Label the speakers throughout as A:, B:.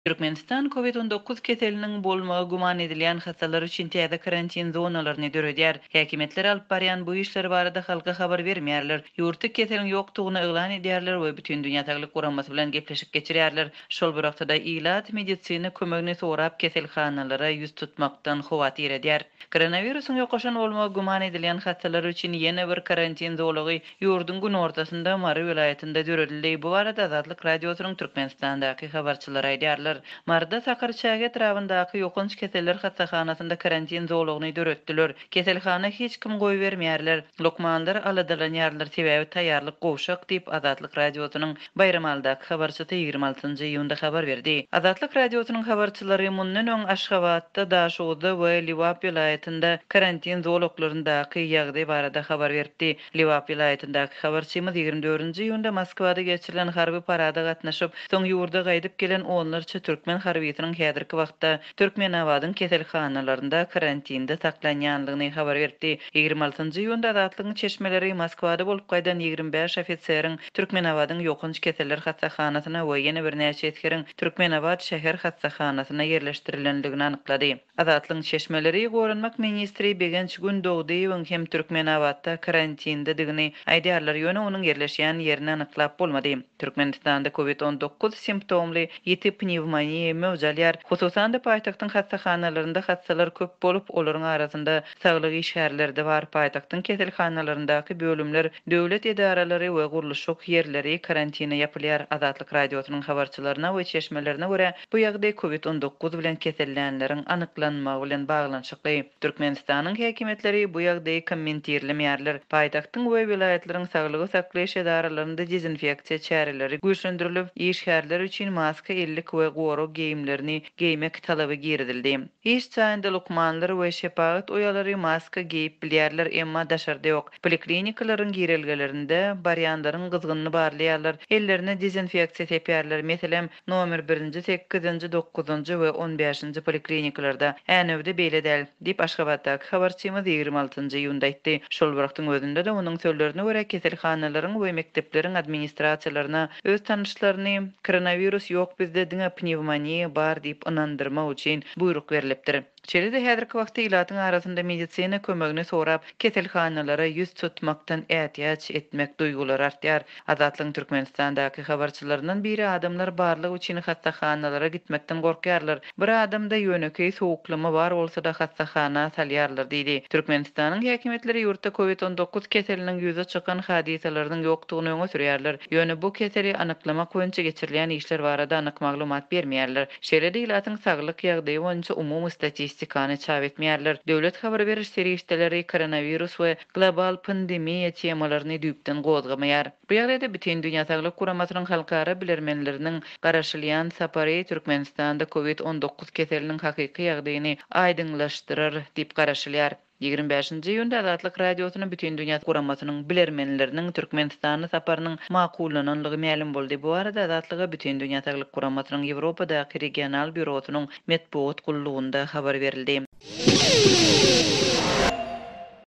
A: Türkmenistan Covid 19 keseliniň bolmagy güman edilýän hassalar üçin täze karantin zonalaryny döredýär. Häkimiýetler alyp barýan bu işleri barada halka habar bermeýärler. Ýurtda keseliň ýokdugyny yglan edýärler we Bütindünýä Saglyk Guramasy bilen gepleşik geçirýärler. Şol bir wagtda-da ilat medisina kömegini sorap keselhanalara ýüz tutmakdan howatyr edýär. Koronawirusyň ýokaşan bolmagy güman edilýän hassalar üçin ýene bir karantin zolagy ýurduň günortasynda, Mary welaýatynda döredildi. Bu barada Azatlyk Radiosynyň Türkmenistandaky habarçylary aýdýarlar. Maryda Sakarçäge etrabyndaky ýokanç keseller hassahanasynda karantin zolagyny döretdiler. Keselhana hiç kim goýbermeýärler. Lukmanlar aladalanýarlar, sebäbi taýýarlyk gowşak diýip, Azatlyk Radiosynyň Baýramalydaky habarçysy 26 iýunda habar berdi. Azatlyk Radiosynyň habarçylary mundan öň Aşgabatda, Daşoguzda we Lebap welaýatynda karantin zolaklaryndaky ýagdaý barada habar beripdi. Lebap welaýatyndaky habarçymyz 24 iýunda Moskwada geçirilen harby parada gatnaşyp, soň ýurda gaýdyp gelen onlarça türkmen harbysynyň häzirki wagtda Türkmenabadyň keselhanalarynda karantinde saklanýandygyny habar beripdi. 26 iýunda Azatlygyň çeşmeleri Moskwada bolup gaýdan 25 ofiseriň Türkmenabadyň ýokanç keseller hassahanasyna we ýene birnäçe esgeriň Türkmenabat şäher hassahanasyna ýerleşdirilendigini anyklady. Azatlygyň çeşmeleri goranmak ministri Begenç Gündogdyýewiň hem Türkmenabatda karantindedigini aýdýarlar, ýöne onuň ýerleşýän ýerini anyklap bolmady. Türkmenistanda Covid 19 simptomly ýiti pnewmoniýa möwç alýar. Hususan-da, paýtagtyň hassahanalarynda hassalar köp bolup, olaryň arasynda saglyk işgärleri-de bar. Paýtagtyň keselhanalaryndaky bölümler, döwlet edaralary we gurluşyk ýerleri karantine ýapylýar. Azatlyk Radiosynyň habarçylaryna we çeşmelerine görä, bu ýagdaý Covid 19 bilen kesellänleriň anyklanmagy bilen baglanyşykly. Türkmenistanyň häkimiýetleri bu ýagdaýy kommentirlemeýärler. Paýtagtyň we welaýatlaryň saglygy saklaýyş edaralarynda dezinfeksiýa çäreleri güýçlendirilip, işgärler üçin maska, ellik we gorag geýimlerini geýmek talaby girizildi. Iş jaýynda lukmanlar we şepagat uýalary maska geýip bilýärler, emma daşarda ýok. Poliklinikalaryň girelgelerinde barýanlaryň gyzgynyny barlaýarlar, ellerine dezinfeksiýa sepýärler, meselem, Nomer birinji, sekizinji, dokuzynjy we on bäşinji poliklinikalarda. Änewde beýle däl, diýip, Aşgabatdaky habarçymyz 26 iýunda aýtdy. Şol bir wagtyň özünde-de, onuň sözlerine görä, keselhanalaryň we mekdepleriň administrasiýalaryna öz tanyşlaryny koronawirus ýok bizde diňe pnewmoniýa bar diýip ynandyrmak üçin buýruk berlipdir. Şeýle-de häzirki wagtda ilatyň arasynda medisina kömegini sorap, keselhanalara ýüz tutmakdan ätiýaç etmek duýgulary artýar. Azatlygyň Türkmenistandaky habarçylaryndan biri adamlar barlag üçin hassahanalara gitmekden gorkýarlar. Bir adamda ýönekeý sowuklama bar bolsa-da hassahana salýarlar diýdi. Türkmenistanyň häkimiýetleri ýurtda Covid 19 keseliniň ýüze çykan hadysalarynyň ýokdugyny öňe sürýärler. Ýöne bu keseli anyklamak boýunça geçirilýän işler barada anyk maglumat bermeýärler. Şeýle-de ilatyň saglyk ýagdaýy boýunça umumy statistikany çap etmeýärler. Döwlet habar beriş serişdeleri koronawirus we global pandemiýa temalaryny düýpden gozgamaýar. Bu ýagdaýda Bütindünýä Saglyk Guramasynyň halkara bilermenleriniň garaşylýan sapary Türkmenistanda Covid 19 keseliniň hakyky ýagdaýyny aýdyňlaşdyrar diýip garaşylýar. 25 iýunda Azatlyk Radiosyna Bütindünýä Guramasynyň bilermenleriniň Türkmenistana saparynyň makullananlygy mälim boldy. Bu barada Azatlyga Bütindünýä Saglyk Guramasynyň Ýewropadaky regional býurosynyň metbugat gullugynda habar berildi.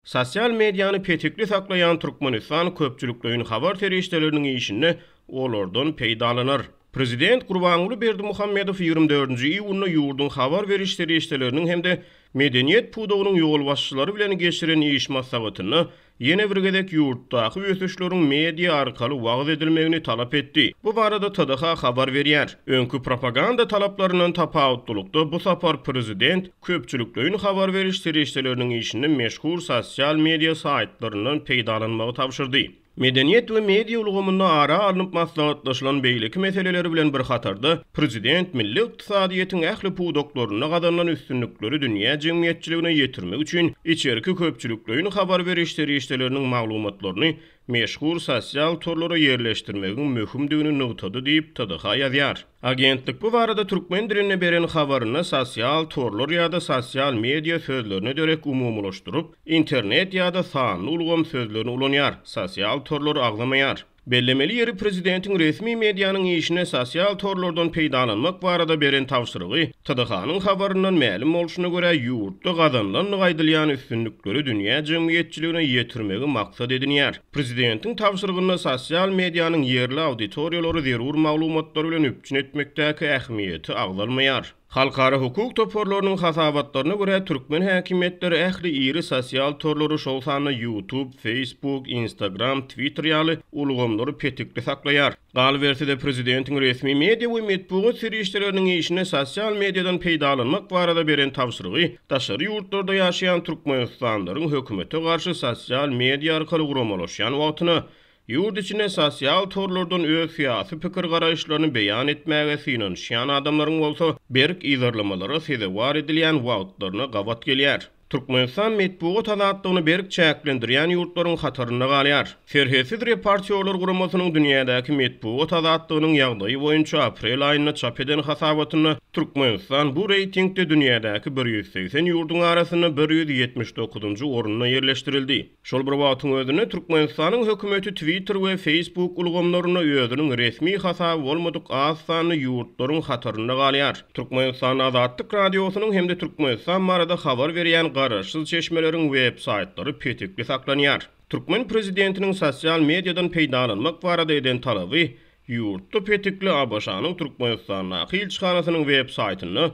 B: Sosial mediany petikli saklaýan Türkmenistan köpçülikleýin habar serişdeleriniň işinde olardan peýdalanar. Prezident Gurbanguly Berdimuhamedow 24 iýunda ýurduň habar beriş serişdeleriniň hem-de medeniýet pudagynyň ýolbaşçylary bilen geçiren iş maslahatynda ýene bir gezek ýurtdaky ösüşleriň media arkaly wagyz edilmegini talap etdi. Bu barada TDH habar berýär. Öňki propaganda talaplaryndan tapawutlylykda, bu sapar prezident köpçülikleýin habar beriş serişdeleriniň işinde meşhur sosial media saýtlaryndan peýdalanmagy tabşyrdy. Medeniýet we media ulgamynda ara alnyp maslahatlaşylan beýleki meseleler bilen bir hatarda, prezident milli ykdysadyýetiň ähli pudaklarynda gazanylan üstünlikleri dünýä jemgyýetçiligine ýetirmek üçin içerki köpçülikleýin habar beriş serişdeleriniň maglumatlaryny meşhur sosial torlara ýerleşdirmegiň möhümdigini nygtady diýip, TDH ýazýar. Agentlik bu barada türkmen dilinde beren habarynda sosial torlar ýa-da sosial media sözlerine derek umumylaşdyryp, internet ýa-da sanly ulgam sözlerini ulanýar, sosial torlary agzamaýar. Bellemeli ýeri, prezidentiň resmi medianyň işine sosial torlardan peýdalanmak barada beren tabşyrygy, TDH-nyň habaryndan mälim bolşuna görä, ýurtda gazanylandygy aýdylýan üstünlikleri dünýä jemgyýetçiligine ýetirmegi maksat edinýär. Prezidentiň tabşyrygynda sosial medianyň ýerli auditoriýalary zerur maglumatlar bilen üpjün etmekdäki ähmiýeti agzalmaýar. Halkara hukuk toparlarynyň hasabatlaryna görä, türkmen häkimiýetleri ähli iri sosial torlary, şol sanda YouTube, Facebook, Instagram, Twitter ýaly ulgamlary petikli saklaýar. Galyberse-de, prezidentiň resmi media we metbugat serişdeleriniň işine sosial mediadan peýdalanmak barada beren tabşyrygy daşary ýurtlarda ýaşaýan türkmenistanlylaryň hökümete garşy sosial media arkaly guramalaşýan wagtyna Ýurt içinde sosial torlardan öz syýasy pikir-garaýyşlaryny beýan etmäge synanyşýan adamlaryň bolsa berk yzarlamalara sezewar edilýän wagtlaryna gabat gelýär. Türkmenistan metbugat azatlygyny berk çäklendirýän ýurtlaryň hatarynda galýar. Serhetsiz reportýorlar guramasynyň dünýädäki metbugat azatlygynyň ýagdaýy boýunça aprel aýynda çap eden hasabatynda Türkmenistan bu reýtingde dünýädäki 180 ýurduň arasynda 179-njy orunda ýerleşdirildi. Şol bir wagtyň özünde, Türkmenistanyň hökümeti Twitter we Facebook ulgamlarynda özüniň resmi hasaby bolmadyk az sanly ýurtlaryň hatarynda galýar. Türkmenistanda Azatlyk Radiosynyň hem-de Türkmenistan barada habar berýän garaşsyz çeşmeleriň web-saýtlary petikli saklanýar. Türkmen prezidentiniň sosial mediadan peýdalanmak barada eden talaby Ýurtda petikli ABŞ-nyň Türkmenistandaky ilçihanasynyň web-saýtynda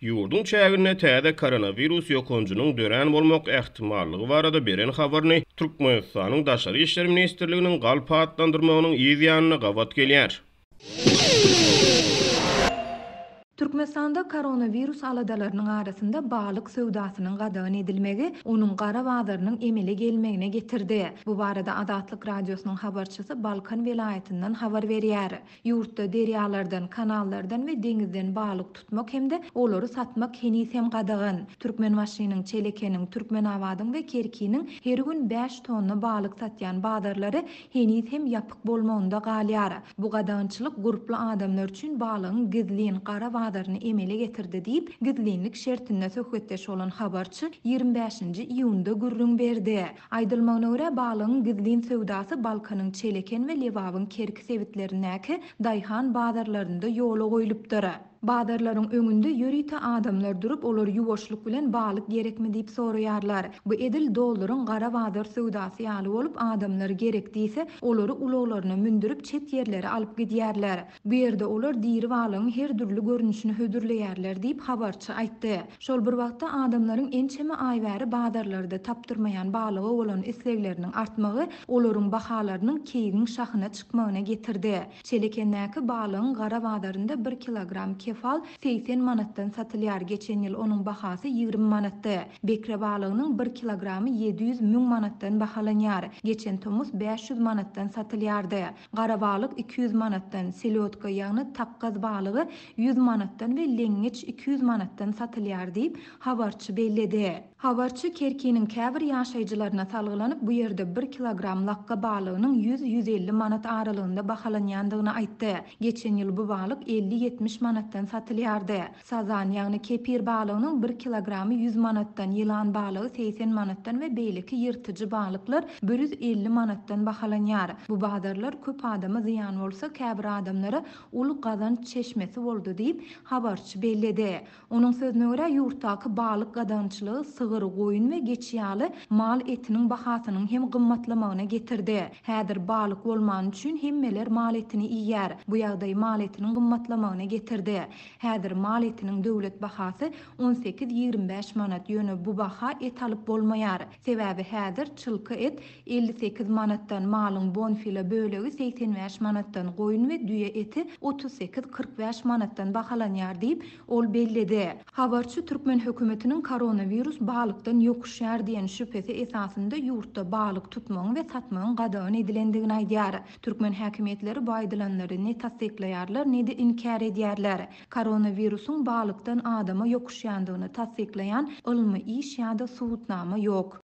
B: ýurduň çäginde täze koronawirus ýokanjynyň dörän bolmak ähtimallygy barada beren habaryny Türkmenistanyň Daşary işler ministrliginiň galp atlandyrmagynyň yz ýanyna gabat gelýär.
C: Türkmenistanda koronawirus aladalarynyň arasynda balyk söwdasynyň gadagan edilmegi onuň gara bazarynyň emele gelmegine getirdi. Bu barada Azatlyk Radiosynyň habarçysy Balkan welaýatyndan habar berýär. Ýurtda derýalardan, kanallardan we deňizden balyk tutmak hem-de olary satmak heniz hem gadagan. Türkmenbaşynyň, Çelekeniň, Türkmenabadyň we Kerkiniň her gün bäş tonna balyk satýan bazarlary heniz hem ýapyk bolmagynda galýar. Bu gadagançylyk gurply adamlar üçin balygyň gizlin, gara bazaryny emele getirdi diýip, gizlinlik şertinde söhbetdeş bolan habarçy 25-nji iýunda gürrüň berdi. Aýdylmagyna görä, balygyň gizlin söwdasy Balkanyň Çeleken we Lebabyň Kerki sebitlerindäki daýhan bazarlarynda ýola goýlupdyr. Bazarlaryň öňünde ýörite adamlar durup, olar ýuwaşlyk bilen balyk gerekmi diýip soraýarlar. Bu edil dollaryň gara bazar söwdasy ýaly bolup, adamlar gerek diýse, olary ulaglaryna mündürip çet ýerlere alyp gidýärler. Bu ýerde olar diri balygyň her dürli görnüşini hödürleýärler diýip, habarçy aýtdy. Şol bir wagtda, adamlaryň ençeme aý bäri bazarlarda tapdyrmaýan balyga bolan islegleriniň artmagy olaryň bahalarynyň keýigiň şahyna çykmagyna getirdi. Çelekendäki balygyň gara bazarynda bir kilogram kefal 80 manatdan satylýar, geçen ýyl onuň bahasy 20 manatdy. Bekre balygynyň bir kilogramy 700 müň manatdan bahalanýar, geçen tomus 500 manatdan satylýardy. Gara balyk 200 manatdan, selýodka, ýagny takgaz balygy 100 manatdan we leňňeç 200 manatdan satylýar diýip, habarçy belledi. Habarçy Kerkiniň käbir ýaşaýjylaryna salgylanyp, bu ýerde bir kilogram lakga balygynyň 100-150 manat aralygynda bahalanýandygyny aýtdy. Geçen ýyl bu balyk 50-70 manatdan satylýardy. Sazan, ýagny kepir balygynyň bir kilogramy 100 manatdan, ýylan balygy 80 manatdan we beýleki ýyrtyjy balyklar 150 manatdan bahalanýar. Bu bazarlar köp adama zyýan bolsa, käbir adamlara uly gazanç çeşmesi boldy diýip, habarçy belledi. Onuň sözüne görä, ýurtdaky balyk gadagançylygy sygyr, goýun we geçi ýaly mal etiniň bahasynyň hem gymmatlamagyna getirdi. Häzir balyk bolmany üçin hemmeler mal etini iýýär. Bu ýagdaý mal etiniň gymmatlamagyna getirdi. Häzir mal etiniň döwlet bahasy on sekiz-ýigrimi bäş manat, ýöne bu baha et alyp bolmaýar. Sebäbi häzir çylka et 58 manatdan, malyň bonfile bölegi 85 manatdan, goýun we düýe eti 38-45 manatdan bahalanýar diýip, ol belledi. Habarçy türkmen hökümetiniň koronawirus balykdan ýokuşýar diýen şübhesi esasynda ýurtda balyk tutmagyň we satmagyň gadagan edilendigini aýdýar. Türkmen häkimiýetleri bu aýdylanlary ne tassyklaýarlar, ne-de inkär edýärler. Koronawirusyň balykdan adama ýokuşýandygyny tassyklaýan ylmy iş ýa-da subutnama ýok.